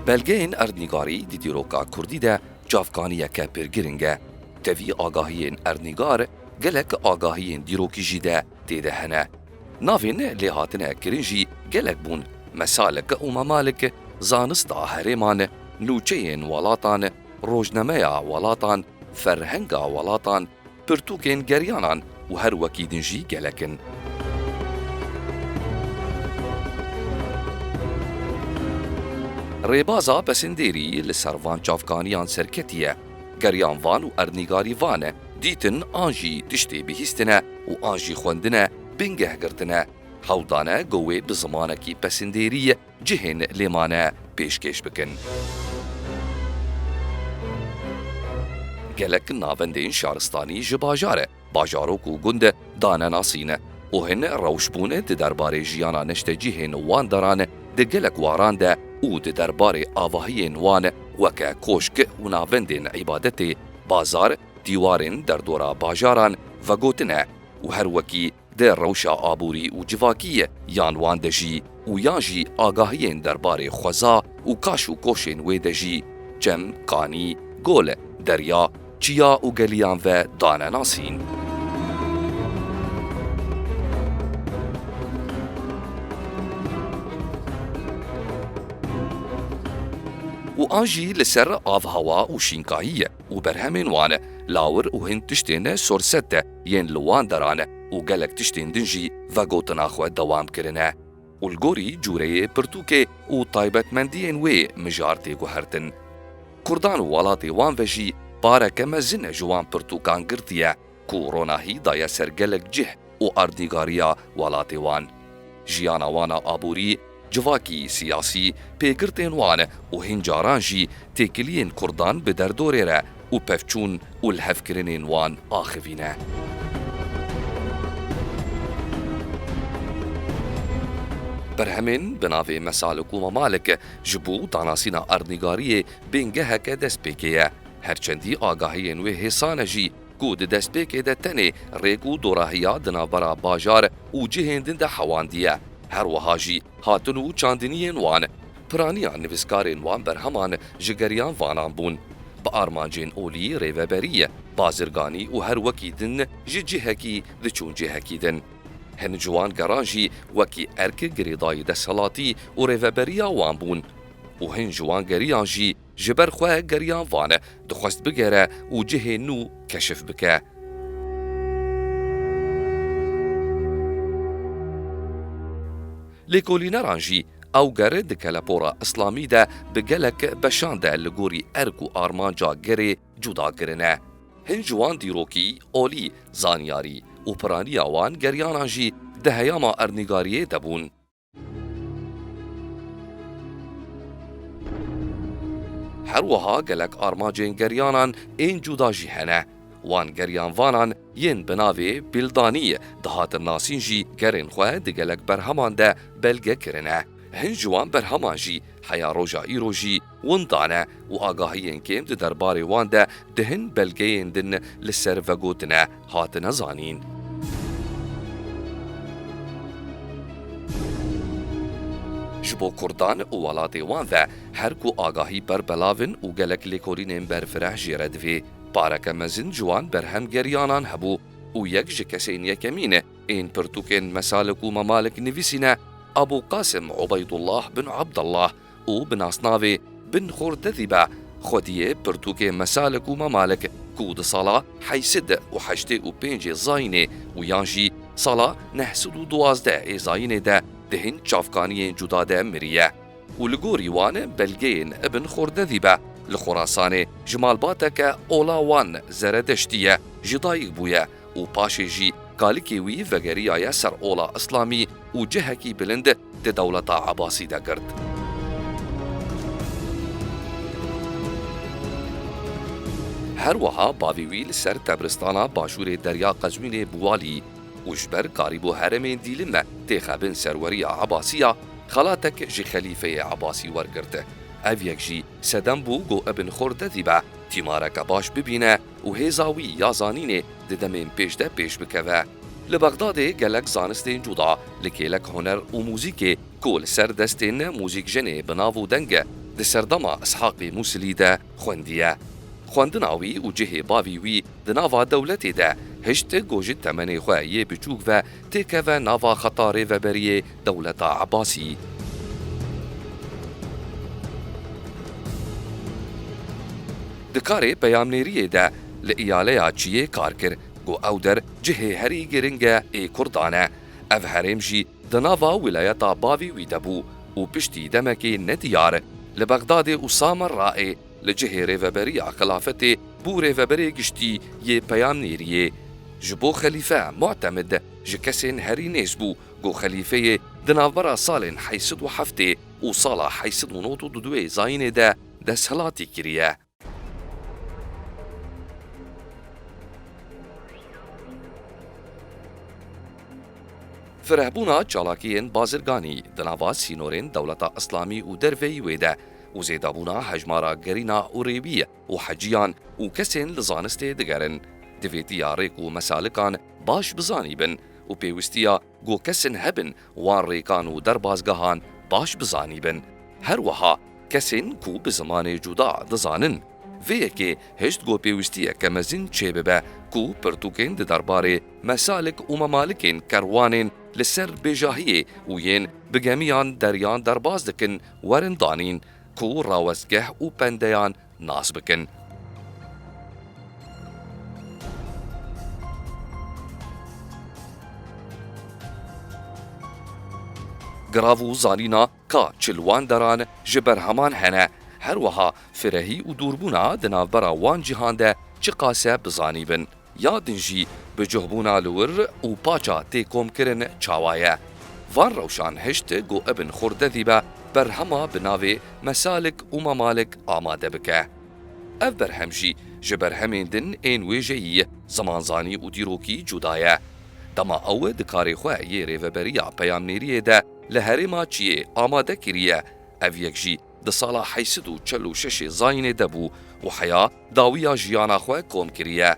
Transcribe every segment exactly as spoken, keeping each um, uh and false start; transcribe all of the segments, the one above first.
Belgeyên erdnîgarî di dîroka kurdî de çavkaniyeke pir giring e. Tevî agahiyên erdnîgar gelek agahiyên dîrokî jî de tê de hene. Navên lê hatine kirin jî gelek bûn. Mesalik û Memalik, zanista herêman, nûçeyên welatan, rojnameya welatan, ferhenga welatan, pirtûkên geryanan û her wekî din jî gelek in. Rêbaza pesendêrî li ser van çavkaniyan serketiye. Geriyan van û erdnîgarî van dîtin an jî tiştê bihîstine û an jî xwendine bingeh girtine. Hewl dane ku wê bi zimanekî pesendêrî cihên lê mane pêşkêş bikin. Gelek navendên şaristanî ji bajar, bajarok û gund dane nasîn û hin rewşbûn di derbarê jiyana neştecihên wan deran di gelek waran de û di derbarê avahiyên wan weke koşk û navendên îbadetê, bazar, dîwarên derdora bajaran vegotine û her wekî di rewşa aborî û civakî yan wan de jî û yan jî agahiyên derbarê xweza û kaş û koşên wê de jî çem, kanî, gol, derya, çiya û geliyan ve dane nasîn. Û an jî li ser avhewa û şînkahiyê û berhemên wan, lawir û hin tiştên sorset yên li wan deran û gelek tiştên din jî vegotina xwe dewam kirine û li gorî cûreyê pirtûkê û taybetmendiyên wê mijar tê guhertin. Kurdan û welatê wan ve jî pareke mezin ji wan pirtûkan girtiye ku ronahî daye ser gelek cih û erdnîgariya welatê wan. Jiyana wan a aborî, civakî, siyasî, pêgirtên wan û hin caran jî têkiliyên kurdan bi derdorê re û pevçûn û lihevkirinên wan axivîne. Berhemên bi navê Mesalik û Memalik ji bo danasîna erdnîgariyê bingeheke destpêkê ye. Her çendî agahiyên wê hêsan e jî ku di destpêkê de tenê rêk û dorahiya di navbera bajar û cihên din de hewandiye. Her wiha jî hatin û çandiniyên wan, piraniya nivîskarên wan berheman ji geriyan vanan bûn. Bi armancên olî, rêveberî, bazirganî û her wekî din ji cihekî diçûn cihekî din. Hin ji wan geran jî wekî erk girêdayî desthilatî û rêveberiya wan bûn û hin ji wan geriyan jî ji ber xwe geriyan van dixwest bigere û cihê nû keşif bike. Lêkolîneran jî ew ger di kelepora îslamî de bi gelek beşan de li gorî erk û armanca gerê cuda kirine. Hin ji wan dîrokî, olî, zanyarî û piraniya wan geriyanan jî di heyama erdnîgariyê de bûn. Her wiha gelek armancên geriyanan ên cuda jî hene. Wan geriyanvanan yên bi navê Bildanî dihatin nasîn jî gerên xwe di gelek berheman de belge kirine. Hin ji wan berheman jî heya roja îro jî winda ne û agahiyên kêm di derbarê wan de di hin belgeyên din li ser vegotine hatine zanîn. Ji bo kurdan û welatê wan ve her ku agahî berbelav in û gelek lêkolînên berfireh jê re divê. Pareke mezin ji wan berhem geriyanan hebû û yek ji kesên yekemîn ên pirtûkên Mesalik û Memalik nivîsîne Ebû Qasim Ubeydullah bin Abdullah û bi nasnavê bin Xordedîbe xwediyê pirtûkê Mesalik û Memalik ku di sala heyt sed û heştê û pêncê zayînê û yan jî sala neh sed û duwazdeh ê zayînê de di hin çavkaniyên cuda de miriye. Û li gorî wan belgeyên Ibn Xordedîbe li Xorasanê ji malbateke ola wan Zeredeştî ye, ji dayik bûye û paşê jî kalikê wî vegeriyaye ser ola îslamî û cihekî bilind di dewleta Ebasî de girt. Her wiha bavê wî li ser tebristana başûrê Derya Qezwînê bû walî û ji ber karî bo herêmên Dîlim têxe bin serweriya Ebasiya, xelatek ji xelîfeyê Ebasî wergirt. Ev yek jî sedem bû ku Ibn Xordedîbe tîmareke baş bibîne û hêza wî ya zanînê di demên pêş de pêş bikeve. Li Bexdadê gelek zanistên cuda, li kêlek huner û muzîkê ku li ser destên muzîkjenê bi nav û deng di serdema Ishaqê Mûsilî de xwendiye. Xwendina wî û cihê bavî wî di nava dewletê de hişt ku ji temenê xwe yê biçûk ve têkeve nava xeta rêveberiyê dewleta Ebasî. Di karê peyamnêriyê de li îyaleya Çiyê kar kir, ku ew der cihê herî giring e ê Kurdan e. Ev herêm jî di nava wîlayeta bavî wî de bû û piştî demekê nediyar, li Bexdadê û Samerraê li cihê rêveberiya xilafetê bû rêveberê giştî yê peyamnêriyê. Ji bo xelîfe Mu'temid ji kesên herî nêz bû, ku xelîfeyê di navbera salên heyşt sed û heftê û sala heyşt sed û nod û du zayînê de desthilatî kiriye. Firehbûna çalakiyên bazirganî di nava sînorên dewleta Îslamî û derveyî wê de û zêdebûna hejmara gerîna û rêwî û heciyan û kesên li zanistê digerin, divêtiya rêk û mesalikan baş bizanîbin û pêwistiya ku kesên hebin wan rêkan û derbazgehan baş bizanîbin. Her wiha kesên ku bi zimanê cuda dizanin. Vê yekê hişt ku pêwistiyeke mezin çêbibe ku pirtûkên di derbarê mesalik û memalikên kerwanên li ser bêjahiyê û yên bi gemiyan deryan derbaz dikin werin danîn, ku rawestgeh û pendeyan nas bikin. Girav û zanîna ka çi li wan deran ji berheman hene, her wiha firehî û dûrbûna di navbera wan cîhan de çiqas e bizanîbin. Ya din jî bi cuhbûna li wir û paça tê komkirin çawa ye. Van rewşan hişt ku Ibn Xurdezîbe berhema bi navê Mesalik û Memalik amade bike. Ev berhem jî ji berhemên din ên wêjeyî, zimanzanî û dîrokî cuda ye. Dema ew di karê xwe yê rêveberiya peyamnêriyê de li herêma Çiyê amade kiriye, ev yek jî di sala heyşt sed û çel û şeş zayînê de bû û heya dawiya jiyana xwe kom kiriye.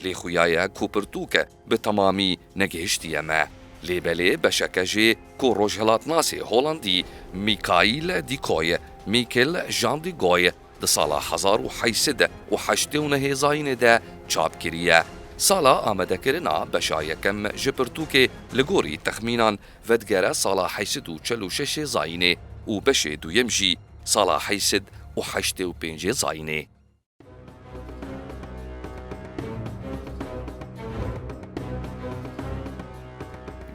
Lê xuya ye ku pirtûk bi temamî negihiştiye me. Lê belê beşeke jê ku rojhilatnasê Holandî Mikaîl Dikoy, Michael Jean de Goy, di sala hezar û heyşt sed û heştê û nehê zayînê de çap kiriye. Sala amadekirina beşa yekem ji pirtûkê li gorî texmînan vedigere sala heyşt sed û çel û şeş zayînê û beşê duyem jî sala heyşt sed û heştê û pêncê zayînê.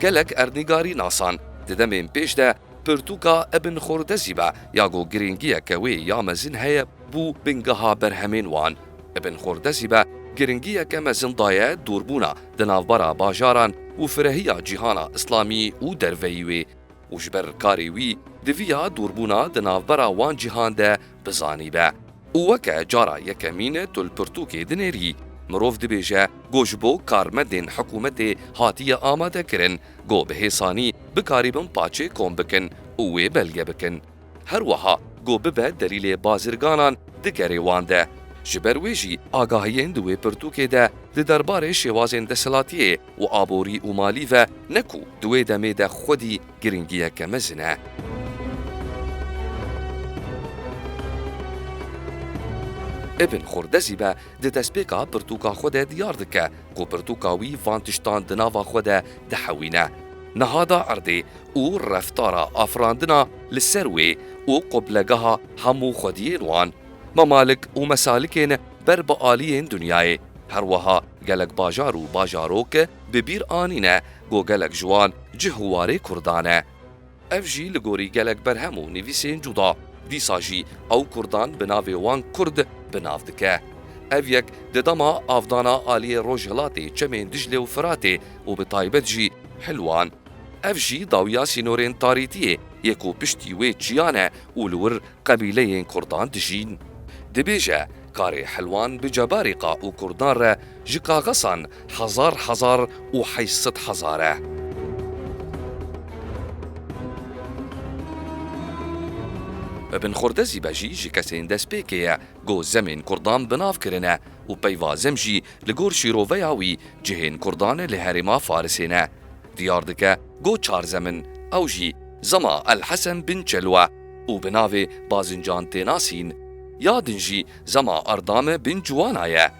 Gelek erdnîgarî nasan di demên pêş de pirtûka Ibn Xurdezîbe ya ku girîngiyeke wê ya mezin heye bû bingeha berhemên wan. Ibn Xurdezîbe girîngiyeke mezin daye dûrbûna di navbera bajaran û firehiya cîhana Îslamî û derveyî wê. Û ji ber karê wî, diviya dûrbûna di navbera wan cîhan de bizanîbe. Û weke cara yekemîn tu li pirtûkê dinêrî, mirov dibêje ku ji bo karmendên hikûmetê hatiye amadekirin, ku bi hêsanî bikarîbin paçê kom bikin û wê belge bikin. Her wiha ku bibe delîlê bazirganan di kerê wan de. Ji ber wê jî agahiyên di wê pirtûkê de di derbarê şêwazên desthilatiyê û aborî û malî ve ne ku di wê demê de xwedî girîngiyeke mezin e. Ibn Xurdezîbe di destpêka pirtûka xwe de diyar dike ku pirtûka wî van tiştan di nava xwe de dihewîne. Nehada erdê û reftara afirandina li ser wê û qublegeha hemû xwediyên wan. Memalik û mesalikên ber bi aliyên dinyayê. Her wiha gelek bajar û bajarok bi bîr anîne ku gelek ji wan cih û warê Kurdan e. Ev jî li gorî gelek berhem û nivîsên cuda, dîsa jî ew Kurdan bi navê wan Kurd bi nav dike. Ev yek di dema avdana aliyê rojhilatê çemên Diclê û Firatê û bi taybet jî Hilwan. Ev jî dawiya sînorên tarîtiyê yê ku piştî wê çiyan e û li wir qebîleyên Kurdan dijîn. Dibêje, karê Hilwan bi Cebarîqa û Kurdan re ji kaxesan hezar hezar û heyşt sed hezar e. Ibn Xurdezîbe jî ji kesên destpêkê ye ku zemên Kurdan bi nav kirine û peyva zem jî li gor şîroveya wî cihên Kurdan li herêma Farisê ne. Diyar dike ku çar zem in, ew jî zema El Hesen bin Çelwe, û bi navê Bazincan tê nasîn. Ya din jî zema Erdam bin Ciwana ye.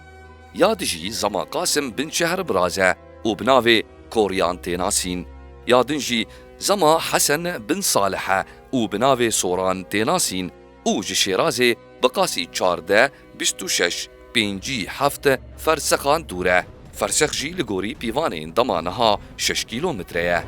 Ya di jî zema Qasim bin Şehrbiraz e û bi navê Koryan tê nasîn. Ya din jî zema Hesen bin Salih e û bi navê Soran tê nasîn û ji Şêrazê bi qasî çardeh, bîst û şeş, pêncî heft fersexan dûr e. Fersex jî li gorî pîvanên dema niha şeş kîlometre ye.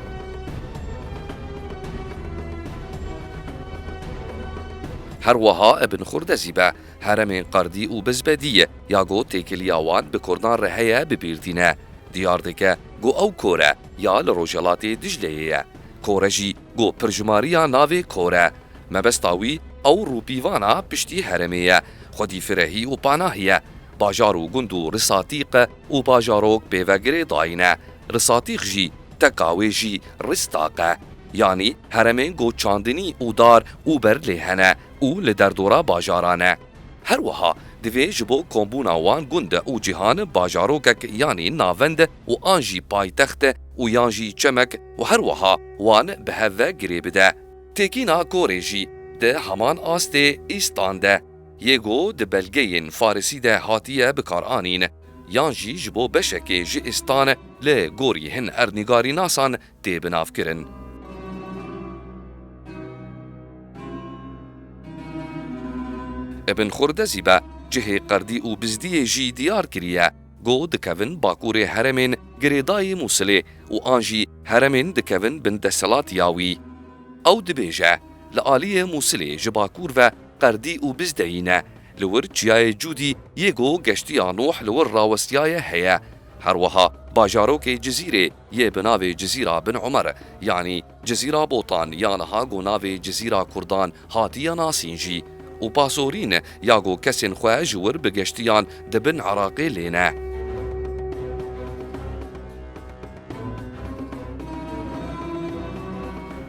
Her wiha Ibn Xurdezîbe heremên Qerdî û Bizbedî ya ku têkiliya wan bi Kurdan re heye bi bîr tîne. Diyar dike ku ew kor e ya li rojhelatê Dicleyê ye. Kor e jî ku pirjimariya navê kor e. Mebesta wî ew rûpîvana piştî herêmê ye. Xwedî firehî û panahî ye. Bajar û gund û Risatîq e û bajarok pê ve girêdayî ne. Risatîq jî teka wê jî Ristaq e. Yanî herêmên ku çandinî û dar û ber lê hene û li derdora bajaran e. Her wiha divê ji bo kombûna wan gund û cîhan bajarokek yanî navend û an jî paytext û yan jî çemek û her wiha wan bi hev ve girê bide. Têkîna korê jî di heman astê îstan de yê ku di belgeyên farisî de hatiye bikaranîn, yan jî ji bo beşekê ji îstan li gorî hin erdnîgarînasan tê binavkirin. Ibn Xurdezîbe cihê Qerdî û Bizdiyê jî diyar kiriye, ku dikevin bakurê herêmên girêdayî Mûsilê û an jî herêmên dikevin bin desthilatiya wî. Ew dibêje, li aliyê Mûsilê ji bakur ve Qerdî û Bizdeyî ne, li wir çiyayê Cûdî yê ku geştiya Nûh li wir rawestiyaye heye. Her wiha bajarokê Cizîrê yê bi navê Cizîra Bin Umer, yanî Cizîra Botan ya niha ku navê Cizîra Kurdan hatiye nasîn jî û Pasorîn ya ku kesên xwe ji wir bi geştiyan dibin Iraqê lê ne.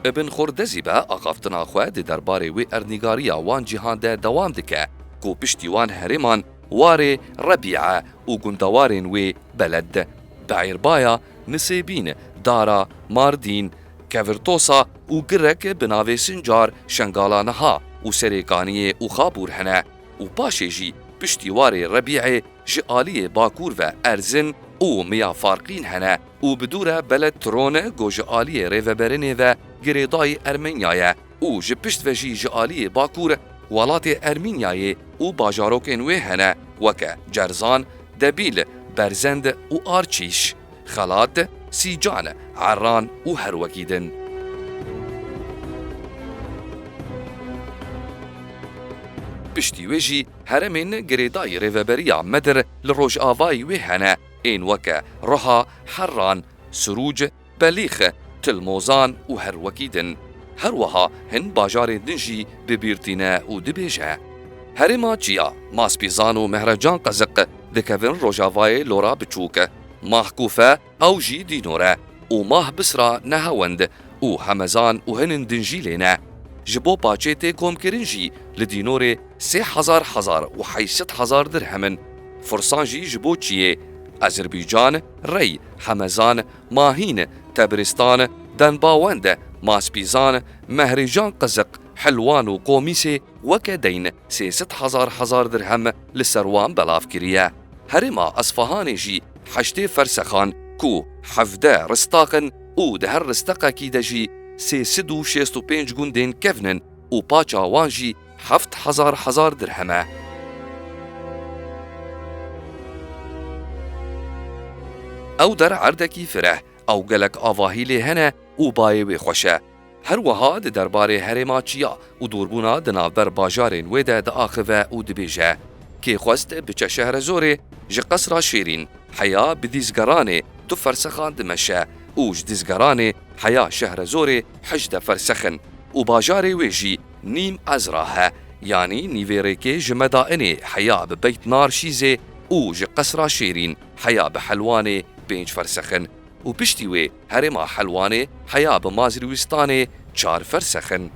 Ibn Xurdezîbe axaftina xwe di derbarê wê erdnîgariya wan cîhan de dewam dike ku piştî wan herêman warê Rebîe û gundewarên wê Beled, Beîrbaya, Nisêbîn, Dara, Mardîn, Kevirtosa û girek bi navê Sincar, Şengala niha û Serê Kaniyê û Xabûr hene û paşê jî piştî warê Rebîê ji aliyê bakur ve Erzin û Miya Farqîn hene û bi dû re Beled Tiron ku ji aliyê rêveberinê ve girêdayî Ermenya ye û ji pişt ve jî ji aliyê bakur welatê Ermînyayê û bajarokên wê hene weke Cerzan, Debîl, Berzend û Arçîş, Xelat, Sîcan, Erran û her wekî din. Piştî wê jî herêmên girêdayî rêveberiya Medir li rojavayî wê hene, ên weke Riha, Herran, Sirûc, Belîx, Tilmozan û her wekî din. Her wiha hin bajarên din jî bi bîr tîne û dibêje, Herêma Çiya, Maspîzan û Mehrecan Qeziq dikevin rojavayê Lora Biçûk. Mahkûfe, ew jî Dînor e û Mah Bisra Nehewend û Hemezan û hinin din jî lê ne. Ji bo paçê tê komkirin jî li Dînorê sê hezar hezar û heyşt sed hezar dirhem in. Fursan jî ji bo Çiyê, Ezerbîcan, Rey, Hemezan, Mahîn, Tebristan, Denbawend, Maspîzan, Mehrêcan Qiziq, Hilwan û Qomîsê weke deyn sê sed hezar hezar dirhem li ser wan belav kiriye. Herêma Esfahanê jî heştê fersexan ku hevdeh ristaq in û di her risteqekî de jî sê sed û şêst û pênc gundên kevn in û paça wan jî heft hezar hezar dirhem e. Ew der erdekî fireh, ew gelek avahî lê hene û bayê wê xweş e. Her wiha di derbarê herêma Çiya û dûrbûna di navber bajarên wê de diaxive û dibêje, Kê xwest biçe Şehrezorê, ji Qesra Şêrîn heya bi Dîzgeranê du fersexan dimeşe û ji Dîzgeranê heya Şehrezorê hejdeh fersex in û bajarê wê jî nîm ezra he, yanî nîvê rêkê ji Medainê heya bi Beyt Narşîzê û ji Qesra Şêrîn heya bi Helwanê pênc fersex in û piştî wê herêma Helwanê heya bi Mazrîwistanê çar fersex in.